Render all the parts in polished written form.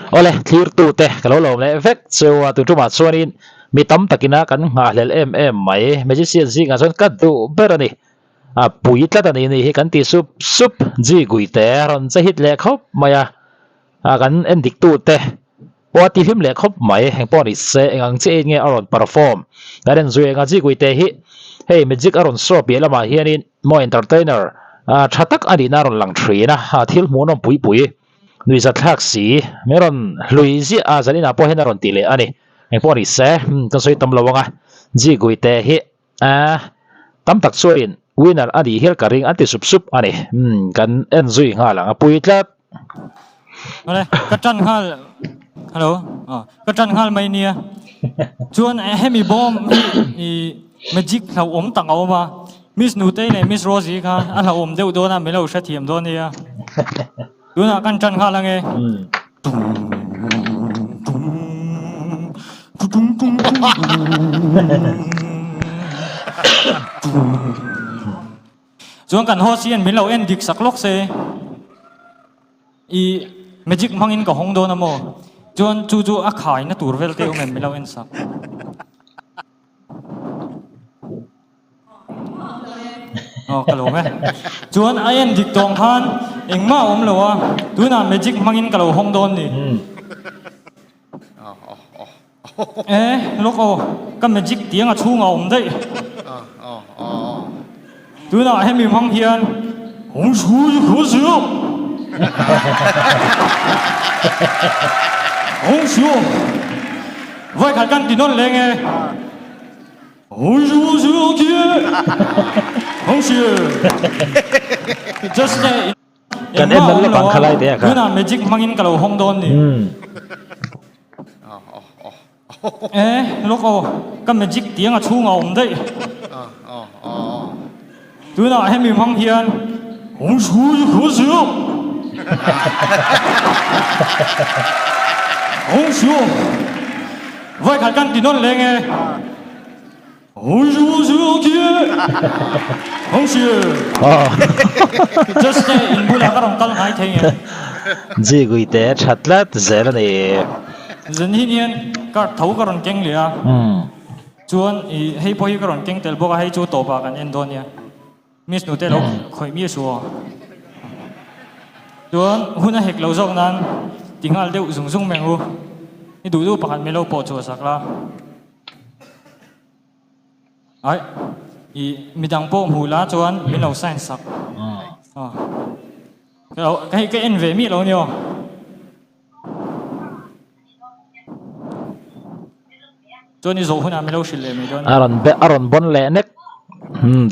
Awle, thlirtute ka lo lawm leh vek cheu a, tun tumah chuanin mi tam takina kan nghahhlelh em em mai. Magician zingah chuan ka duh ber a ni. A pui tlat a ni ni hi kan ti sup sup. Ji Guite a rawn che hit leh khawp mai a, a kan en dik tute pawh a ti hlim leh khawp mai. Eng pawh ni se, eng ang chiahin nge a rawn perform kan en zui eng a. Ji Guite hi hei magic a rawn show piah lamah hianin maw entertainer tha tak a nihna a rawn lang thin a, thil hmuhnawm pui pui. Nuihzat thlak si, min rawn hlui ziah a, zaninah pawh hian a rawn ti leh a ni. Engpawh ni se, kan sawi tam lo ang a, Ji Guite hi tam tak chuanin winner a nih hial ka ring an ti sup sup a ni. Kan en zui nghal ang a pui tlat. Awle, ka tan nghal, hello, ka tan nghal mai nia. Chuan hemi bawm hi magic hlauhawm tak a awm a, Miss Nutei leh Miss Rosie kha a hlauhawm deuh dawn a, min lo hrethiam dawn nia. Tunah kan tan nghal ange. Chuan kan host hian min lo en dik sak lawk se. I magic hmangin ka hawng dawn a maw? Chuan chu chu a khaina tur vel te awm em min lo en sak. Aw ka lawm e. Chuan a en dik tawng khan engmah a awm lo a, tunah magic hmangin ka lo hawng dawn ni. E lawk aw, ka magic tiang a chhungah a awm daih. Tunah hemi hmang hian hawng chu chu chu hawng chu voi khat kan ti nawn leng e. Kan en nawn lawk ang khalai te a kha. Tunah magic hmangin ka lo hawng dawn ni. E lawk aw, ka magic tiang a chhungah a awm daih. Tunah hemi hmang hian Voi khat kan ti nawn leng e. Just te in bulah ka rawn kal ngai thei em? Ji guite tha tlat zel a ni. Zan hi hian card tho ka rawn keng leh a. Chuan i hei pawh hi ka rawn keng tel bawk a, hei chu tawpah kan en dawn nia. Miss nute lo khawih miah suh aw. Chuan hun a hek lo zawk nan ti nghal deuh zung zung mai ang u. I duh duh pakhat mai lo pawh chhuah sak la. Ai, i midang pawh hmuh la chuan min lo sign sak. Aw. Hei ka en ve miah lo nia aw. Chuan i zawh hunah min lo hrilh leh mai dawn A rawn a rawn bawn leh nek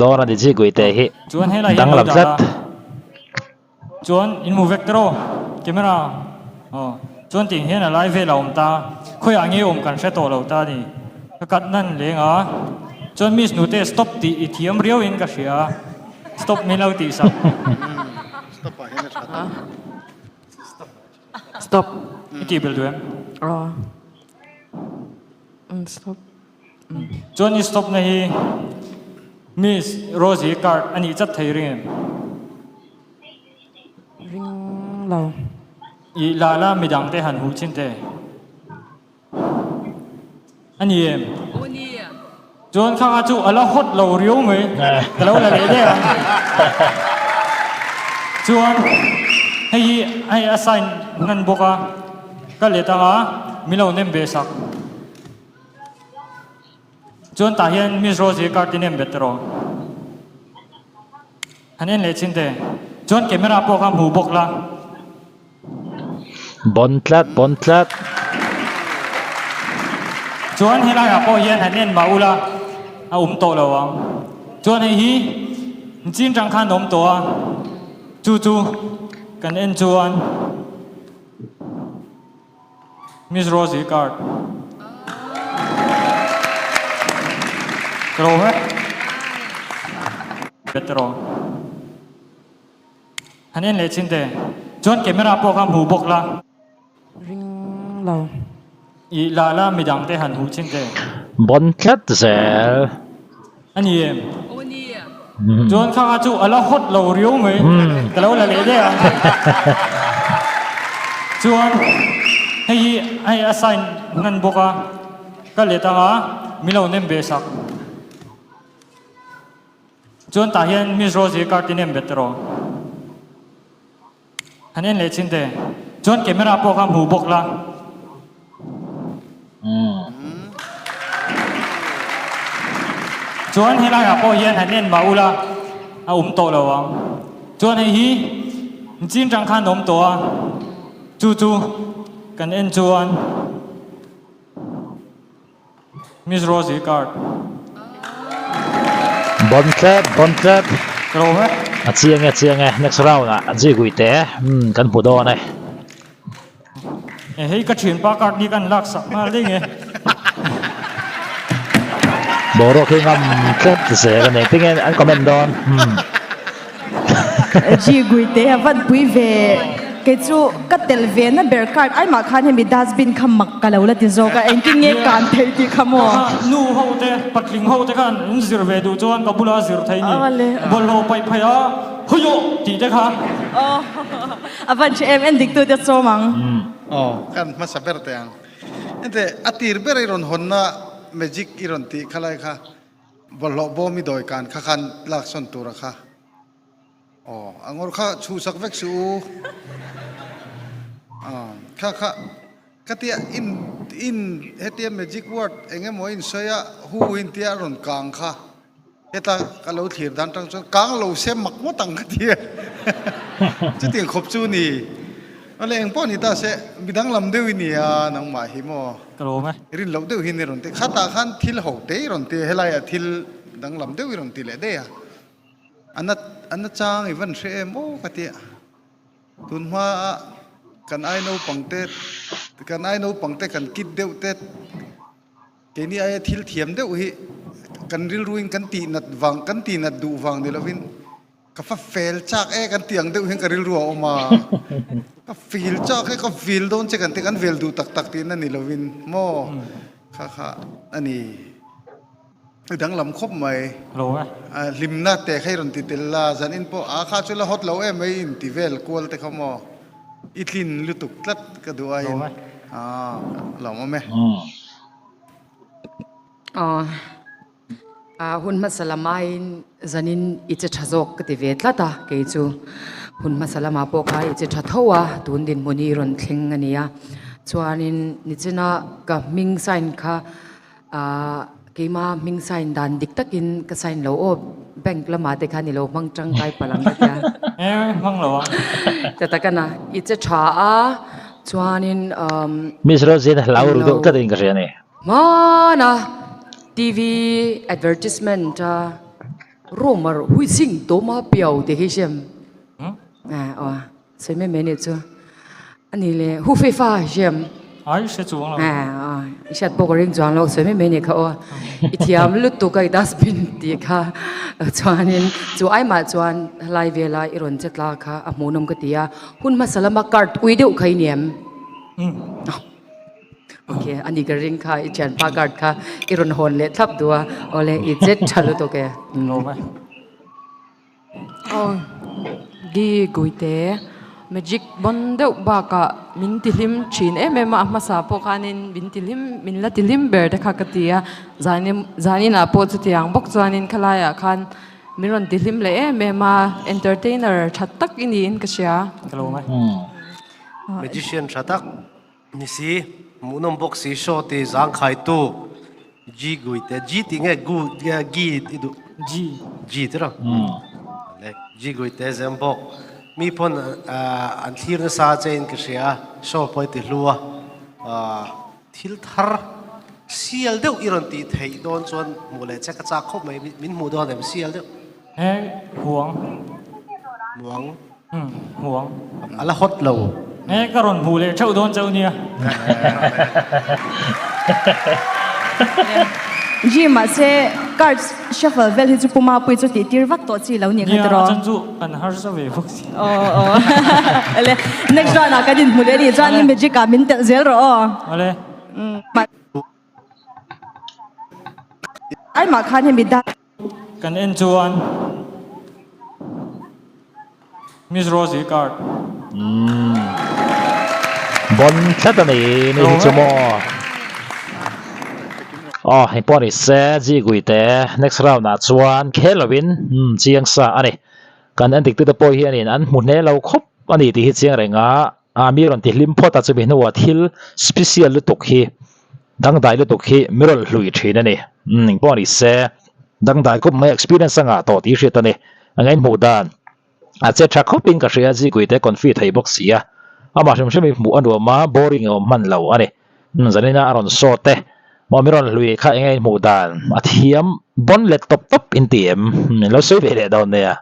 dawn a ni chi Guite hi Chuan helai hian lo danglam dah tlat. la. Chuan in hmu vek tawh camera aw chuan tiang hian a lai vel a awm ta khawiah nge awm kan hre tawh lo ta a ni. Ka kat nan leng a chuan miss nute stop tih i thiam riau in ka hria stop min lo tih sak. Stop ah hian a tha ta. Stop. I tih belh duh em? Aw. Stop. Chuan i stop na hi Miss Rosie card a nih chat thei ring em? Ring lo. I la la midang te han huh chin te. A ni em? Aw ni. Chuan kha kha chu a la hot lo riau mai. Ka lo la leh daih ang. Chuan hei hi hei a sign hnan bawk a, ka let ang a, min lo nem ve sak. Chuan tah hian Miss Rosie card i nem bet rawh. Han en leh chin teh. Chuan camera pawh kha hmu bawk la. Bon tlat, bon tlat. Chuan helaiah pawh hian han en mah ula a awm tawh lo ang. Chuan hei hi chin tang khan a awm tawh a, chu chu kan en chuan Miss Rosie card ka lo vek. Petro. Han en leh chin teh. Chuan camera pawh kha hmu bawk la. Ring lo. I la la midang te han huh chin teh. Bon tlat zel. A ni em? Chuan kha kha chu a la hot lo riau mai. Ka lo la leh daih ang. Chuan hei. hei a sign hnan bawk a, ka let anga min lo nem ve sak. Chuan tah hian Miss Rosie card i nem bet rawh. Han en leh chin te. Chuan camera pawh kha hmu bawk la. Chuan helai ah pawh hian han en mah ula a awm tawh lo ang. Chuan hei hi chin tang khan a awm tawh a, chu chu kan en chuan. Miss Rosie card. Bon tlat, bon tlat. Ka lo e. A chiang e, a chiang e. Next round ah zui gui te umm kan hmu dawn e. E hei ka thianpa card ni kan lak sak nghal ding e. Boruak hi ngam tlat zel a ni. Tinge an comment dawn umm. Ji Guite a van pui ve kei chu ka tel ve na ber card ai mah khan hemi dustbin kha mak ka lo la ti zawk a engtin nge kan theih tih kha maw. Nu ho te patling ho te khan an zir ve duh chuan ka bula zir thei ni bawlhhlawh paih phei a hawiawh tih te kha. A van hre em en dik tu te sawm ang. Aw kan hmasa ber teh ang. Enteh a tir ber i rawn hawnna magic i rawn tih kha lai kha. Bawlhhlawh bawm i dawi kan kha khan lak sawn tur a kha. Aw, a ngawr kha chhuhsak vek suh u. Aw, kha kha ka tia in in hetia magic word eng emaw in sawi a hu in tia a rawn kang kha. Heta ka lo thlir dan tang chuan kang lo se mak ngawt ang ka tia. Chutiang khawp chu ni. Awle eng pawh ni ta se midang lam deuh i nia nangmah hi maw. Ka lawm e. Rin loh deuh hian i rawn ti. Khatah khan thil ho te i rawn ti a, helaiah thil danglam deuh i rawn ti leh daih a. A na a na chang i van hre em aw ka ti a. Tun hmaa kan ai naupang te kan ai naupang te kan kit deuh te keini aia thil thiam deuh hi kan rilruin kan tih nat vang kan tih nat duh vang ni lovin Ka fa fel chak e kan tih ang deuh hian ka rilru a awm a, ka feel chak e ka feel dawn che kan ti kan vel duh tak tak tihna ni lovin maw kha kha a ni i danglam khawp mai. Lo e. Hlimna te kha i rawn ti tel la, zanin pawh a kha chu la hawt lo em mai in ti vel kual te kha maw i tlin lutuk tlat ka duh aiin a lawmawm e. Aw. Hun hmasa lamaiin zanin i che tha zawk ka ti ve tlat a, kei chu hun hmasa lamah pawh kha i che tha tho a, tun dinhmun hi rawn thleng a ni a. Chuanin nichina ka hming sign kha ah keima hming sign dan dik takin ka sign lo aw, bank lamah te khan i lo hmang tangkai palh ang ka tia. E hmang lo a. Ta takana i che tha a, chuanin umm. Miss Rosie-in hlau ru deuh tlatin ka hria a ni. Hmana TV advertisement a rumor hui sing tawm a piau tih hi hriam aw sawi mai mai nih chu ani le hu fei fa hriam ai hre chuang lo aw i hriat pawh ka ring chuang lo sawi mai mai nih kha aw i thiam lutuk a i dustbin tih kha chuanin chu ai mah chuan helai vela i rawn che tla kha a hmuhnawm ka ti a hun hmasa lama card ui deuh kha i ni em. Ok, ani ka ring kha i thianpa card kha i rawn hawn leh thlap duh a, awle i jet tha lutuk e. Lawm e. Aw, Di Guite, magic bawn deuh bakah min ti hlim thin em em a, a hmasa pawh khanin min ti hlim, min la ti hlim ber te kha ka ti a, zanin zaninah pawh chutiang bawk chuanin khalaiah khan min rawn ti hlim leh em em a, entertainer tha tak i niin ka hria. Ka lawm e. Magician tha tak. Ni si, hmuhnawm bawk si show ti zangkhaitu G gui te, G tih nge gu gi i duh? G. G ti rang. Le G gui te zem bawk. Mi pawn an thlir nasa che in ka hria a, show pawh i ti hlu a. Thil thar sial deuh i rawn tih theih dawn chuan hmuh leh che ka chak khawp mai, min hmuh dawn em sial deuh? He huang. Muang. Umm huang. A la hawt lo. E ka rawn hmuh leh theuh dawn chauh nia. Ji mahse cards shuffle vel hi chu Pu Mapui chu tih tir vak tawh chi lo nih kha tiraw. Nia a chan chu kan harsa ve bawk si. Aw aw ale next round ah kan inhmu leh a nih chuan i magic ah min telh zel rawh aw. Ale. Ai mah khan hemi dan. Kan en chuan Miss Rosie card. Bon tlat a ni ni hi chu maw. Aw hei pawh a ni se Ji Guite next round ah chuan khel lovin umm chiang sa a ni. Kan en dik tute pawh hianin an hmu hle lo khawp a ni tih hi chiang reng a, a mi rawn ti hlim phawt a chumi hnuah thil special lutuk hi dangdai lutuk hi mi rawn hlui thin a ni. Umm eng pawh a ni se dangdai khawp mai experience a ngah tawh tih hriat a ni. A ngaihmuh dan a che tha khawpin ka hria Zikuite confi thei bawk si a, amah hrim hrim hi hmuh a nuam a, boring a awm hman lo a ni. Zanina a rawn sawt e, maw mi rawn hlui kha enge i hmuh dan a thiam bon let tawp tawp in ti em? Min lo sawi ve leh dawn nia.